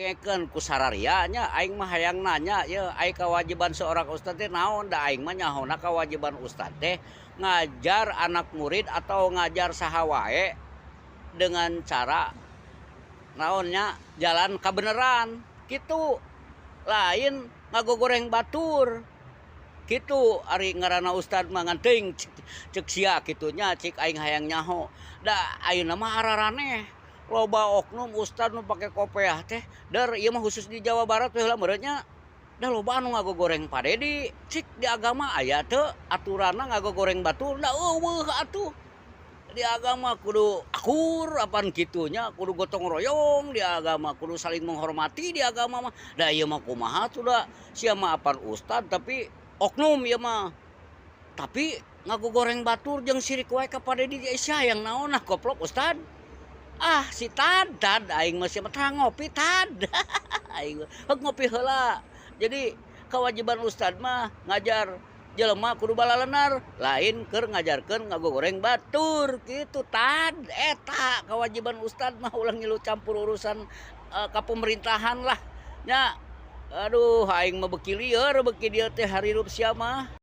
Dengekeun ku sararia nya, aing mah hayang nanya ye, ai kewajiban seorang ustad teh naon? Da aing mah nyahona kewajiban ustad teh ngajar anak murid atau ngajar saha wae dengan cara naonnya, jalan kabeneran gitu, lain ngagogoreng batur gitu. Ari ngaranna ustad mah ngan teuing cek sia kitu nya, cik aing hayang nyaho. Da ayeuna mah araraneh loba oknum ustad nu pake kopeah teh, der ieu mah khusus di Jawa Barat we heula meureun nya, da loba anu ngagogoreng Pa Dedi. Cik, di agama aya teu aturanna ngagogoreng batur? Da euweuh atuh. Di agama kudu akur apan kitu nya, kudu gotong royong di agama, kudu saling menghormati di agama mah. Da ieu mah kumaha atuh? Da sia mah apan ustad, tapi oknum ieu mah, tapi ngagogoreng batur jeung sirik wae ka Pa Dedi. Sia hayang naon? Ah, goblok ustad. Ah, si tad tad, aing mah sia mah tah ngopi tad, aing mah ngopi heula. Jadi kewajiban ustad mah ngajar jelema kudu balalenar, lain keur ngajarkeun ngagogoreng batur kitu. Tad, eta kewajiban ustad mah. Ulah ngilu campur urusan ka pemerintahan lah nya. Aduh, aing mah beuki lieur beuki dieu teh, harirup sia mah.